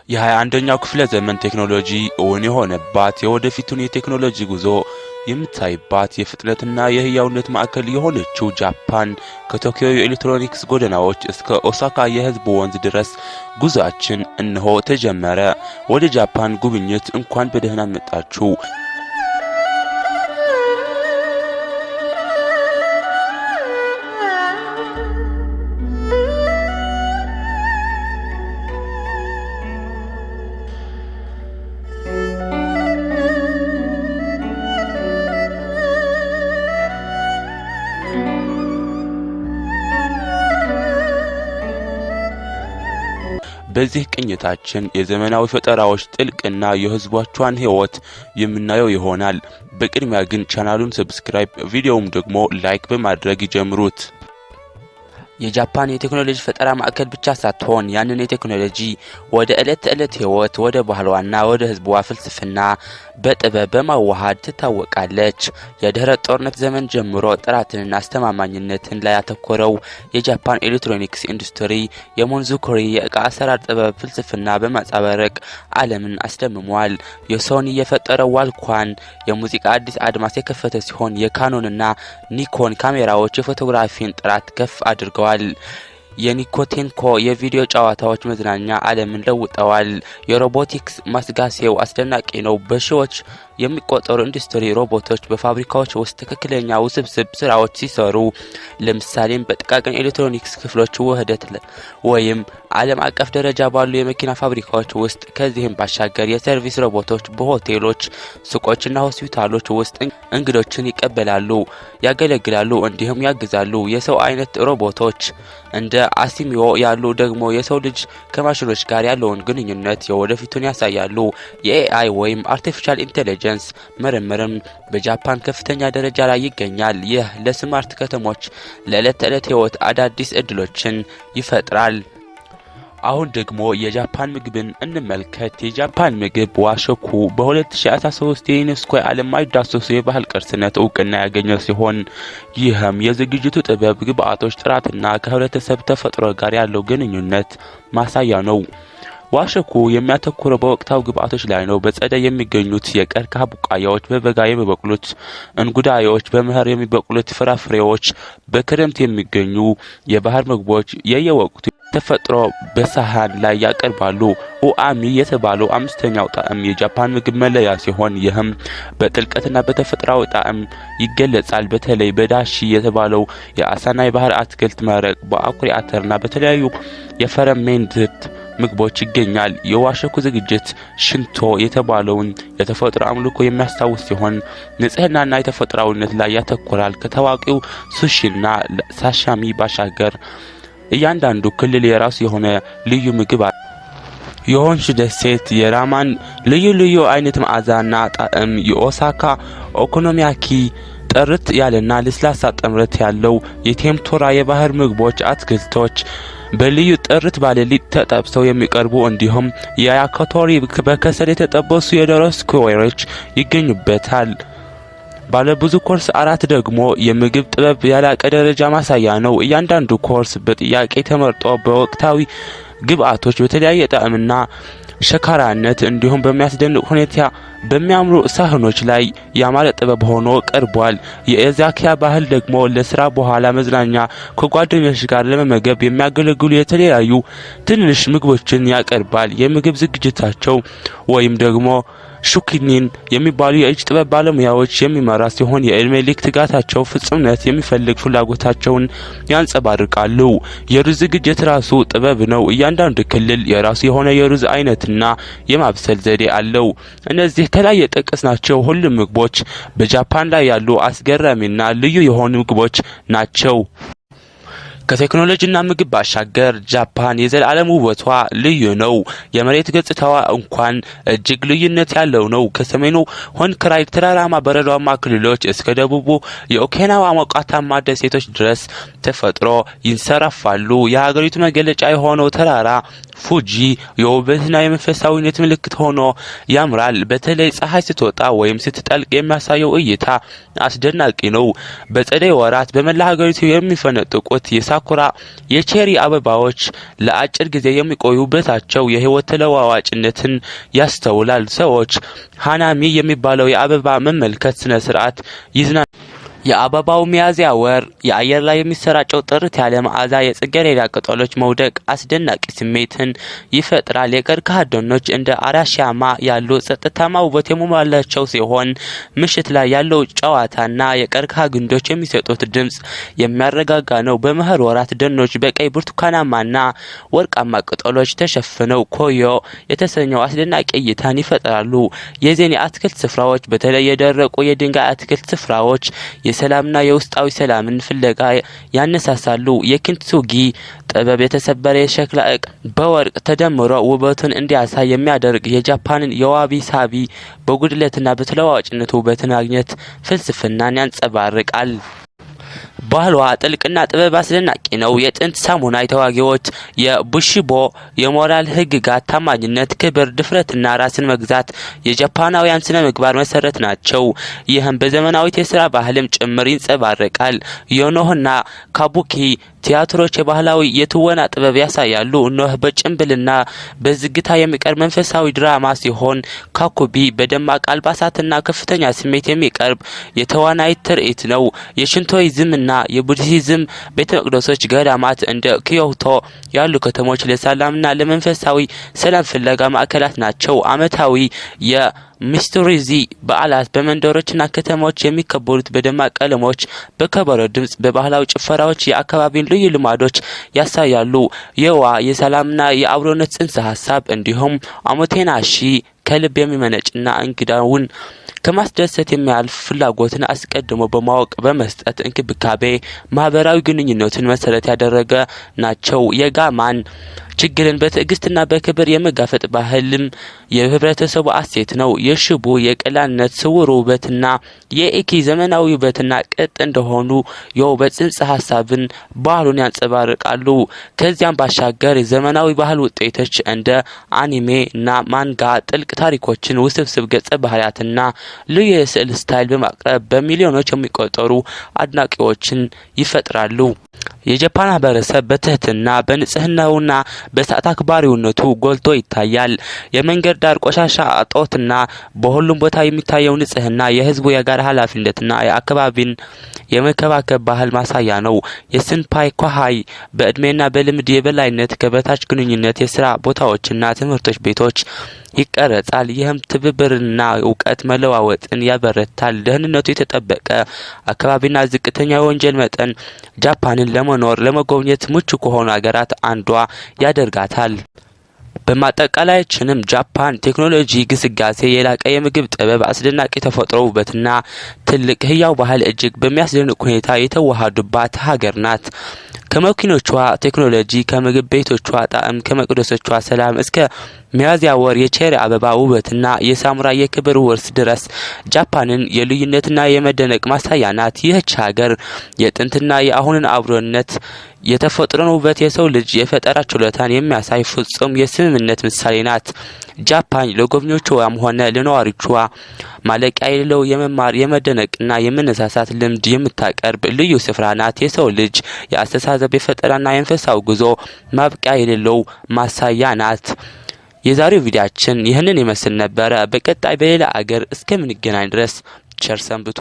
የ21ኛው ክፍለ ዘመን ቴክኖሎጂ እውን የሆነባት፣ የወደፊቱን የቴክኖሎጂ ጉዞ የምታይባት፣ የፍጥነትና የህያውነት ማዕከል የሆነችው ጃፓን ከቶኪዮ የኤሌክትሮኒክስ ጎዳናዎች እስከ ኦሳካ የህዝብ ወንዝ ድረስ ጉዟችን እነሆ ተጀመረ። ወደ ጃፓን ጉብኝት እንኳን በደህና መጣችሁ። በዚህ ቅኝታችን የዘመናዊ ፈጠራዎች ጥልቅና የህዝቦቿን ህይወት የምናየው ይሆናል። በቅድሚያ ግን ቻናሉን subscribe፣ ቪዲዮውም ደግሞ like በማድረግ ይጀምሩት። የጃፓን የቴክኖሎጂ ፈጠራ ማዕከል ብቻ ሳትሆን ያንን የቴክኖሎጂ ወደ ዕለት ተዕለት ህይወት፣ ወደ ባህሏና ወደ ህዝቧ ፍልስፍና በጥበብ በማዋሃድ ትታወቃለች። የድህረ ጦርነት ዘመን ጀምሮ ጥራትንና አስተማማኝነትን ላይ ያተኮረው የጃፓን ኤሌክትሮኒክስ ኢንዱስትሪ የሞኖዙኩሪ የእቃ አሰራር ጥበብ ፍልስፍና በማንጸባረቅ ዓለምን አስደምሟል። የሶኒ የፈጠረው ዋልኳን የሙዚቃ አዲስ አድማስ የከፈተ ሲሆን የካኖንና ኒኮን ካሜራዎች የፎቶግራፊን ጥራት ከፍ አድርገዋል። የኒንቴንዶ የቪዲዮ ጨዋታዎች መዝናኛ ዓለምን ለውጠዋል። የሮቦቲክስ ግስጋሴው አስደናቂ ነው። በሺዎች የሚቆጠሩ ኢንዱስትሪ ሮቦቶች በፋብሪካዎች ውስጥ ትክክለኛ ውስብስብ ስራዎች ሲሰሩ፣ ለምሳሌም በጥቃቅን ኤሌክትሮኒክስ ክፍሎች ውህደት ወይም ዓለም አቀፍ ደረጃ ባሉ የመኪና ፋብሪካዎች ውስጥ። ከዚህም ባሻገር የ service ሮቦቶች በሆቴሎች፣ ሱቆችና ሆስፒታሎች ውስጥ እንግዶችን ይቀበላሉ፣ ያገለግላሉ እንዲሁም ያግዛሉ። የሰው አይነት ሮቦቶች እንደ አሲሚዮ ያሉ ደግሞ የሰው ልጅ ከማሽኖች ጋር ያለውን ግንኙነት የወደፊቱን ያሳያሉ። የ AI ወይም artificial intelligence ምርምርም በጃፓን ከፍተኛ ደረጃ ላይ ይገኛል። ይህ ለ smart ከተሞች፣ ለዕለት ተዕለት ህይወት አዳዲስ እድሎችን ይፈጥራል። አሁን ደግሞ የጃፓን ምግብን እንመልከት። የጃፓን ምግብ ዋሾኩ በ2013 የዩኔስኮ የዓለም የማይዳሰሱ የባህል ቅርስነት እውቅና ያገኘ ሲሆን ይህም የዝግጅቱ ጥበብ፣ ግብአቶች ጥራትና ከህብረተሰብ ተፈጥሮ ጋር ያለው ግንኙነት ማሳያ ነው። ዋሾኩ የሚያተኩረው በወቅታዊ ግብአቶች ላይ ነው። በጸደይ የሚገኙት የቀርከሃ ቡቃያዎች፣ በበጋ የሚበቅሉት እንጉዳዮች፣ በመኸር የሚበቅሉት ፍራፍሬዎች፣ በክረምት የሚገኙ የባህር ምግቦች የየወቅቱ ተፈጥሮ በሳህን ላይ ያቀርባሉ። ኡአሚ የተባለው አምስተኛው ጣዕም የጃፓን ምግብ መለያ ሲሆን ይህም በጥልቀትና በተፈጥሯዊ ጣዕም ይገለጻል። በተለይ በዳሺ የተባለው የአሳና የባህር አትክልት መረቅ በአኩሪ አተርና በተለያዩ የ fermented ምግቦች ይገኛል። የዋሾኩ ዝግጅት ሽንቶ የተባለውን የተፈጥሮ አምልኮ የሚያስታውስ ሲሆን ንጽህናና የተፈጥሯዊነት ላይ ያተኩራል። ከታዋቂው ሱሺና ሳሻሚ ባሻገር እያንዳንዱ ክልል የራሱ የሆነ ልዩ ምግብ አለ። የሆንሹ ደሴት የራማን ልዩ ልዩ አይነት መዓዛና ጣዕም፣ የኦሳካ ኦኮኖሚያኪ ጥርት ያለና ለስላሳ ጥምረት ያለው የቴምቱራ የባህር ምግቦች፣ አትክልቶች በልዩ ጥርት ባለ ሊጥ ተጠብሰው የሚቀርቡ እንዲሁም የያኪቶሪ በከሰል የተጠበሱ የዶሮ skewer ኦች ይገኙበታል። ባለብዙ ኮርስ እራት ደግሞ የምግብ ጥበብ የላቀ ደረጃ ማሳያ ነው። እያንዳንዱ ኮርስ በጥንቃቄ ተመርጦ በወቅታዊ ግብአቶች በተለያየ ጣዕምና ሸካራነት እንዲሁም በሚያስደንቅ ሁኔታ በሚያምሩ ሳህኖች ላይ ያማረ ጥበብ ሆኖ ቀርቧል። የኢዛካያ ባህል ደግሞ ለስራ በኋላ መዝናኛ ከጓደኞች ጋር ለመመገብ የሚያገለግሉ የተለያዩ ትንንሽ ምግቦችን ያቀርባል። የምግብ ዝግጅታቸው ወይም ደግሞ ሹክኒን የሚባሉ የእጅ ጥበብ ባለሙያዎች የሚመራ ሲሆን የእድሜ ልክ ትጋታቸው ፍጹምነት የሚፈልግ ፍላጎታቸውን ያንጸባርቃሉ። የሩዝ ዝግጅት ራሱ ጥበብ ነው። እያንዳንዱ ክልል የራሱ የሆነ የሩዝ አይነትና የማብሰል ዘዴ አለው። እነዚህ ከላይ የጠቀስናቸው ሁሉም ምግቦች በጃፓን ላይ ያሉ አስገራሚና ልዩ የሆኑ ምግቦች ናቸው። ከቴክኖሎጂና ምግብ ባሻገር ጃፓን የዘላለም ውበቷ ልዩ ነው። የመሬት ገጽታዋ እንኳን እጅግ ልዩነት ያለው ነው። ከሰሜኑ ሆንካይዶ ተራራማ በረዷማ ክልሎች እስከ ደቡቡ የኦኪናዋ ሞቃታማ ደሴቶች ድረስ ተፈጥሮ ይንሰራፋሉ። የሀገሪቱ መገለጫ የሆነው ተራራ ፉጂ የውበትና የመንፈሳዊነት ምልክት ሆኖ ያምራል። በተለይ ፀሐይ ስትወጣ ወይም ስትጠልቅ የሚያሳየው እይታ አስደናቂ ነው። በጸደይ ወራት በመላ ሀገሪቱ የሚፈነጥቁት የሳኩራ የቼሪ አበባዎች ለአጭር ጊዜ የሚቆዩ ውበታቸው የህይወት ተለዋዋጭነትን ያስተውላል። ሰዎች ሃናሚ የሚባለው የአበባ መመልከት ስነ ስርዓት ይዝና የአበባው ሚያዝያ ወር የአየር ላይ የሚሰራጨው ጥርት ያለ መዓዛ፣ የጽጌረዳ ቅጠሎች መውደቅ አስደናቂ ስሜትን ይፈጥራል። የቀርከሃ ደኖች እንደ አራሺያማ ያሉ ጸጥታማ ውበት የሞላቸው ሲሆን፣ ምሽት ላይ ያለው ጨዋታና የቀርከሃ ግንዶች የሚሰጡት ድምፅ የሚያረጋጋ ነው። በመኸር ወራት ደኖች በቀይ፣ ብርቱካናማና ወርቃማ ቅጠሎች ተሸፍነው ኮዮ የተሰኘው አስደናቂ እይታን ይፈጥራሉ። የዜን የአትክልት ስፍራዎች፣ በተለይ የደረቁ የድንጋይ አትክልት ስፍራዎች፣ የሰላምና የውስጣዊ ሰላምን ፍለጋ ያነሳሳሉ። የኪንትሱጊ ጥበብ የተሰበረ የሸክላ ዕቃ በወርቅ ተደምሮ ውበቱን እንዲያሳይ የሚያደርግ የጃፓንን የዋቢ ሳቢ በጉድለትና በተለዋዋጭነት ውበትን ማግኘት ፍልስፍናን ያንጸባርቃል። ባህሏ ጥልቅና ጥበብ አስደናቂ ነው። የጥንት ሳሙራይ ተዋጊዎች የቡሺቦ የሞራል ህግጋት፣ ታማኝነት፣ ክብር፣ ድፍረትና ራስን መግዛት የጃፓናውያን ስነ ምግባር መሰረት ናቸው። ይህም በዘመናዊት የስራ ባህልም ጭምር ይንጸባረቃል። የኖህና ካቡኪ ቲያትሮች የባህላዊ የትወና ጥበብ ያሳያሉ። ኖህ በጭንብልና በዝግታ የሚቀርብ መንፈሳዊ ድራማ ሲሆን፣ ካኩቢ በደማቅ አልባሳትና ከፍተኛ ስሜት የሚቀርብ የተዋናይ ትርኢት ነው። የሽንቶይዝምና የቡድሂዝም ቤተ መቅደሶች፣ ገዳማት እንደ ኪዮቶ ያሉ ከተሞች ለሰላምና ለመንፈሳዊ ሰላም ፍለጋ ማዕከላት ናቸው። አመታዊ የሚስቱሪዚ በዓላት በመንደሮችና ከተሞች የሚከበሩት በደማቅ ቀለሞች፣ በከበሮ ድምጽ፣ በባህላዊ ጭፈራዎች የአካባቢን ልዩ ልማዶች ያሳያሉ። የዋ የሰላምና የአብሮነት ጽንሰ ሀሳብ እንዲሁም ኦሞቴናሺ ከልብ የሚመነጭና እንግዳውን ከማስደሰት የሚያልፍ ፍላጎትን አስቀድሞ በማወቅ በመስጠት እንክብካቤ ማህበራዊ ግንኙነትን መሰረት ያደረገ ናቸው። የጋማን ችግርን በትዕግስትና በክብር የመጋፈጥ ባህልም የህብረተሰቡ እሴት ነው። የሽቡ የቀላልነት ስውር ውበትና የኢኪ ዘመናዊ ውበትና ቅጥ እንደሆኑ የውበት ጽንሰ ሀሳብን ባህሉን ያንጸባርቃሉ። ከዚያም ባሻገር የዘመናዊ ባህል ውጤቶች እንደ አኒሜ እና ማንጋ ጥልቅ ታሪኮችን፣ ውስብስብ ገጸ ባህሪያትና ልዩ የስዕል style በማቅረብ በሚሊዮኖች የሚቆጠሩ አድናቂዎችን ይፈጥራሉ። የጃፓን ማህበረሰብ በትህትና፣ በንጽህናውና በሰዓት አክባሪነቱ ጎልቶ ይታያል። የመንገድ ዳር ቆሻሻ እጦትና በሁሉም ቦታ የሚታየው ንጽህና የህዝቡ የጋራ ኃላፊነትና የአካባቢን የመከባከብ ባህል ማሳያ ነው። የስንፓይ ኮሃይ በእድሜና በልምድ የበላይነት ከበታች ግንኙነት የስራ ቦታዎችና ትምህርት ቤቶች ይቀረጻል። ይህም ትብብርና እውቀት መለዋወጥን ያበረታል። ደህንነቱ የተጠበቀ አካባቢና ዝቅተኛ የወንጀል መጠን ጃፓንን ለመኖር ለመጎብኘት ምቹ ከሆኑ ሀገራት አንዷ ያደርጋታል። በማጠቃለያችንም ጃፓን ቴክኖሎጂ ግስጋሴ፣ የላቀ የምግብ ጥበብ፣ አስደናቂ ተፈጥሮ ውበትና ትልቅ ህያው ባህል እጅግ በሚያስደንቅ ሁኔታ የተዋሃዱባት ሀገር ናት። ከመኪኖቿ ቴክኖሎጂ፣ ከምግብ ቤቶቿ ጣዕም፣ ከመቅደሶቿ ሰላም እስከ ሚያዝያ ወር የቼሪ አበባ ውበትና የሳሙራይ የክብር ውርስ ድረስ ጃፓንን የልዩነትና የመደነቅ ማሳያ ናት። ይህች ሀገር የጥንትና የአሁንን አብሮነት፣ የተፈጥሮን ውበት፣ የሰው ልጅ የፈጠራ ችሎታን የሚያሳይ ፍጹም የስምምነት ምሳሌ ናት። ጃፓን ለጎብኚዎቿም ሆነ ለነዋሪዎቿ ማለቂያ የሌለው የመማር፣ የመደነቅና የመነሳሳት ልምድ የምታቀርብ ልዩ ስፍራ ናት። የሰው ልጅ የአስተሳሰብ፣ የፈጠራና የመንፈሳዊ ጉዞ ማብቂያ የሌለው ማሳያ ናት። የዛሬው ቪዲዮአችን ይህንን ይመስል ነበረ። በቀጣይ በሌላ አገር እስከምንገናኝ ድረስ ቸር ሰንብቱ።